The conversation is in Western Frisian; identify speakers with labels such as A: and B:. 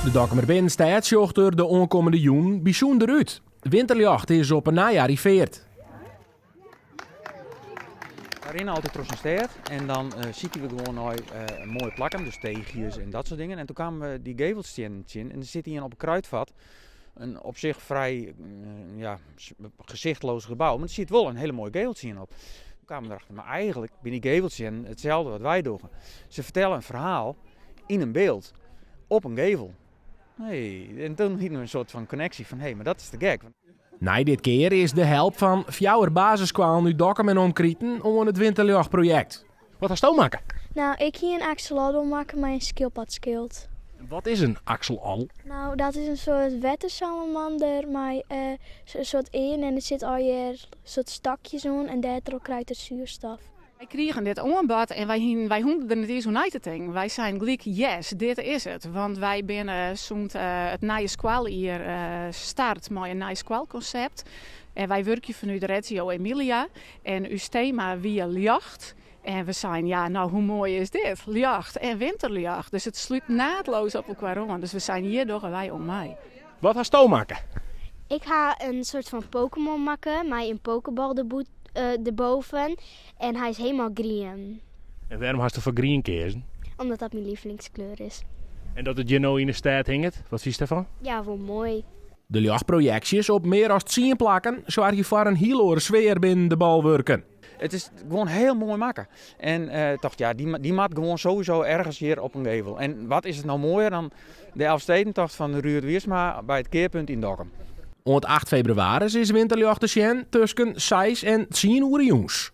A: De Dokkumer binnenstêd sjocht der de oankommende jûn bysûnder út. Winterljocht is op 'e nij arriveard.
B: Wy rinne altyd troch sa'n stêd en dan sykje we gewoan nei moaie plakken, dus steechjes en dat soart dingen. En toen kamen we dy gevelstiennen tsjin en der sit ien op in kruidvat, in op sich frij ja, gesichtloos gebou, mar der siet wol in hiele moaie gevelstien op. Toen kamen we derachter, mar eigenlik binne dy gevelstiennen itselde wat wy dogge. Se fertelle in ferhaal yn in byld, op in gevel. Hey, en toen hiene we in soart fan konneksje fan hé, mar dat is te gek.
A: Nei dit kear is de help fan fjouwer basisskoallen út Dokkum en omkriten oan it Winterljochtprojekt. Wat hasto makke?
C: No, ik hie in axolotl makke mei in skilpadskyld.
A: Wat is in axolotl?
C: No, dat is in soart wettersalamander mei in soart earen en der sit allegear soart stokjes oan en dêrtroch krijt er suerstof.
D: Wy krigen dit oanbod en wy hienen, wy hoegden der net iens oer nei te tinken. Wy seinen gelyk yes, dit is it. Want wy binne sûnt it nije skoaljier start mei in nij skoalkonsept. En wy wurkje fanút Reggio Emilia en ús tema wie ljocht. En we seinen ja, no hoe moai is dit? Ljocht en winterljocht. Dus it slút naadloos op elkoar oan. Dus we seinen hjir dogge wy oan mei.
A: Wat hasto makke?
C: Ik ha in soart fan Pokémon makke mei in pokébal derboven en hy is helemaal grien.
A: En wêrom hasto foar grien keazen?
C: Omdat dat myn lievelingskleur is.
A: En dat it hjir no yn de stêd hinget, wat fynst dêrfan?
C: Ja, wol moai.
A: De ljochtprojeksjes op mear as tsien plakken soargje foar in hiel oare sfear binnen de bolwurken.
B: It is gewoan hiel moai makke. En tocht, ja, dy moat gewoan sowieso ergens hjir op in gevel. En wat is it no moaier dan de Elfstedentocht fan Ruurd Wiersma by it kearpunt yn Dokkum.
A: Oant 8 febrewaris is Winterljocht te sjen tusken seis en tsien oere jûns.